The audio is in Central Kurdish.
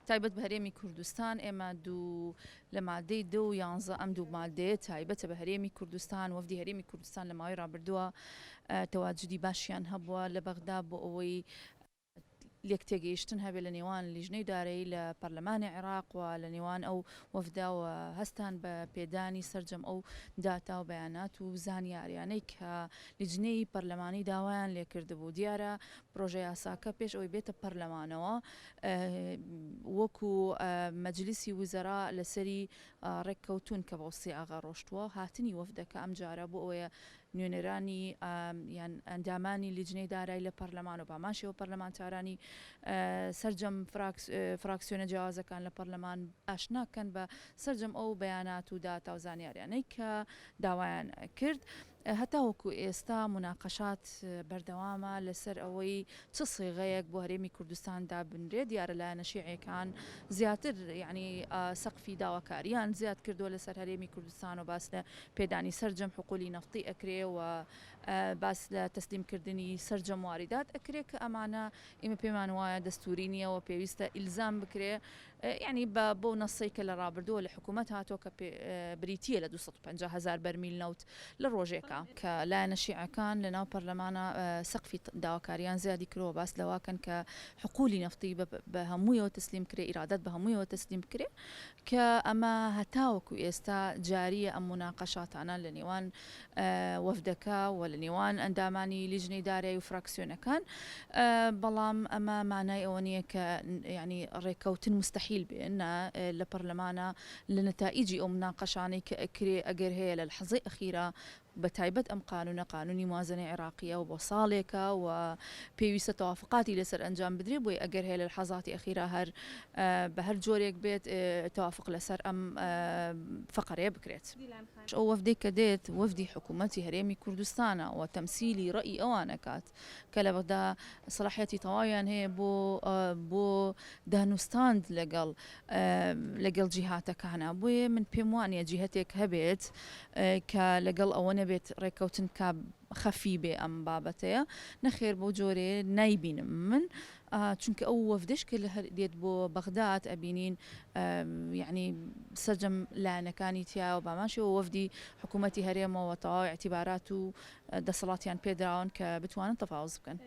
تایبەت بە هەرێمی کوردستان ئێمە دوو لە مادەی دە و یانزە ئەم دوو مادەیە تایبەتە بە هەرێمی کوردستان وەفدی هەرێمی کوردستان لە ماوەی ڕابردووە تەواجودی باشیان هەبووە لە بەغدا بۆ ئەوەی لێکتێگەیشتن هەبێت لە نێوان لیژنەی دارایی لە پەرلەمانی عێراق و لە نێوان ئەو وەفدە و هەستان بە پێدانی سەرجەم ئەو داتا و بەیانات و زانیاریانەی کە لیجنەی پەرلەمانی داوایان لێکردبوو. دیارە پرۆژە یاساکە پێش ئەوەی بێتە پەرلەمانەوە وەکو مەجلیسی وزەرا لەسەری ڕێککەوتوون کە بەو سیاغە ڕۆشتووە. هاتنی وەفدەکە ئەمجارە بۆ ئەوەیە نوێنەرانی یان ئەندامانی لیجنەی دارای لە پەرلەمان و بەهەمان شێوە پەرلەمانتارانی سەرجەم فراکسیۆنە جیاوازەکان لە پەرلەمان ئاشنا کەن بە سەرجەم ئەو بەیانات و داتا و زانیاریانەی کە داوایان کرد. هەتاوەکو ئێستا موناقەشات بەردەوامە لەسەر ئەوەی چ سیغەیەک بۆ هەرێمی کوردستان دابنرێت، دیارە لایەنە شیعیەکان زیاتر یانی سەقفی داواکاریان زیاد کردووە لەسەر هەرێمی کوردستان و باس لە پێدانی سەرجەم حقولی نەفتی ئەکرێ و باس لە تەسلیم کردنی سەرجەم واریدات ئەکرێ کە ئەمانە ئێمە پێمان وایە دەستوری نییە و پێویستە ئیلزام بکرێ یانی بە بەو نەسەی کە لە ڕابردووە لە حکوومەت هاتووە کە بریتییە لە 250 هەزار بەرمیل نەوت لە ڕۆژێکا. کە لایەنە شیعەکان لە ناو پەرلەمانا سەقفی داواکارییان زیادی کردووە باس لەوە کەن کە حقولی نەفتی بە هەموویەوە تەسلیم بکرێ ئیرادات بە هەموویەوە تەسلیم بکرێ کە ئەمە هەتاوەکو ئێستا جارییە ئەم موناقەشاتانە لە نێوان وەفدەکە و لە نێوان ئەندامانی لیژنەی دارایی و فراکسیۆنەکان بەڵام ئەمە مانای ئەوە نییە کە یانی ڕێککەوتن موستەحیل بێ نا لە پەرلەمانە لە نەتائیجی ئەو مناقەشانەی کە ئەکرێ ئەگەر هەیە لە لەحزەی ئەخیرا بە تایبەت ئەم قانوونە قانوونی موازەنەی عێراقییە و بۆ ساڵێکە و پێویستە تەوافقاتی لەسەر ئەنجام بدرێ بۆیە ئەگەر هەیە لە لەحەزاتی ئەخیرا هەر بە هەر جۆرێک بێت تەوافق لەسەر ئەم فەقەرەیە بکرێت. ئەو وەفدەی کە دێت وەفدی حکوومەتی هەرێمی کوردستانە و تەمسیلی ڕەئی ئەوان ئەکات کە لە بەغدا سەلاحیەتی تەواویان هەیە بۆ بۆ دانوستاند لەگەڵ لەگەڵ جیهاتەکانا بۆیە من پێم وانیە جیهەتێک هەبێت کە لەگەڵ ئەوە نەبێت ڕێککەوتن بکا خەفی بێ ئەم بابەتەیە نەخێر بەو جۆرەیە نایبینم من چونکە ئەو وەفدەش کە لە هەر دێت بۆ بەغداد ئەبینین یعنی سەرجەم لایەنەکانی تایە و بامان شێوە وەفدی حکوومەتی هەرێمەوە تەواو ئیعتیبارات و دەسەڵاتیان پێدراون کە بتوانن تەفاوز بکەن.